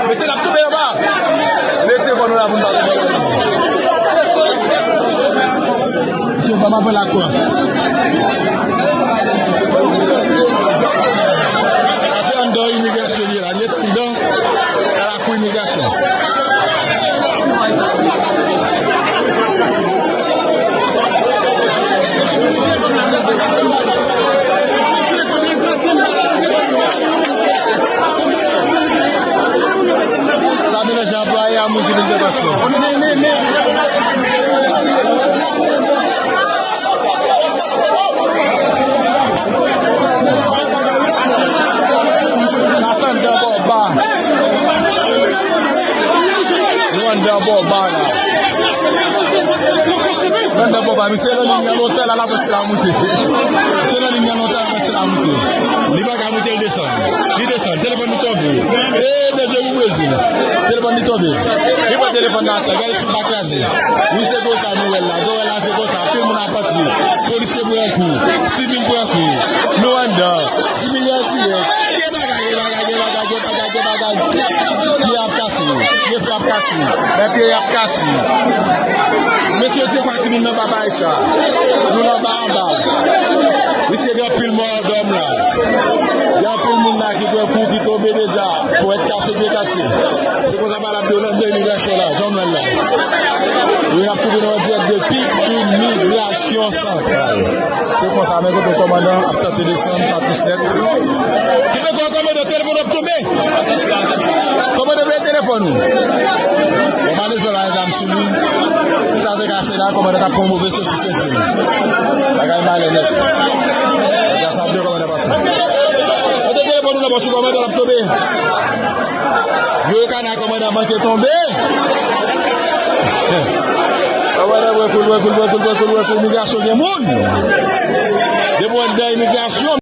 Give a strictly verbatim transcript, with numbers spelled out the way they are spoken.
Mesye, n ap toufe anba. Mesye, kò nou la pou n pale. Mesye, pa m ap pran lakwa. Sa se anndan imigrasyon li ye la. Li anndan nan lakou imigrasyon. Sa melanje anplwaye a moun ki vin fè paspò. Sa se anndan bò ba. Nou anndan bò ba la. Nou anndan bò ba. Misye nan liy nan lontan la, l ap wè si l ap moute. Misye nan liy nan lontan, l ap wè si l ap moute. Li pa ka moute, li desann. Li desann. Telefòn li tonbe. E, Bondye pou Brezil. Telefòn li tonbe. Li pran telefòn nan atè. Gade si l pa kraze. Wi, se konsa nou wè l la. Nou wè l la, se konsa. Anpil moun ap antre. Polisye pran kou. Sivil pran kou. Nou anndan. Sivil an dirèk. Gen bagay, gen bagay, gen bagay, gen bagay, gen bagay. Pye ap kase. Pye ap kase. Men pye ap kase. Mesye, se pa timoun nan pa bay sa. Nou nan ba anba. Mesye, gen anpil mò anndan la. Gen anpil moun la ki pran kou, ki tonbe deja. Pwèt kase, pye kase. Se konsa pa l ap de nan imigrasyon la, jan m wè l la. Wi, n ap kouvri nou an dirèk depi imigrasyon santral. Se konsa, men kote kòmandan ap tante desann, sa tris nèt. Ki fè kò kòmandan, telefòn ap tonbe. Kòmandan, voye telefòn ou. Bon, malezman, la, zam sou li. Sa te kase la, kòmandan t ap pran move soti senti l. Bagay malè nèt. Gras a Dye, kòmandan pase. Mete telefòn ou nan pòch ou, kòmandan, l ap tonbe. Yo, kana kòmandan manke tonbe. Kòmandan, wè koul, wè koul, wè koul, wè koul, wè koul, imigrasyon gen moun. Depi w anndan imigrasyon,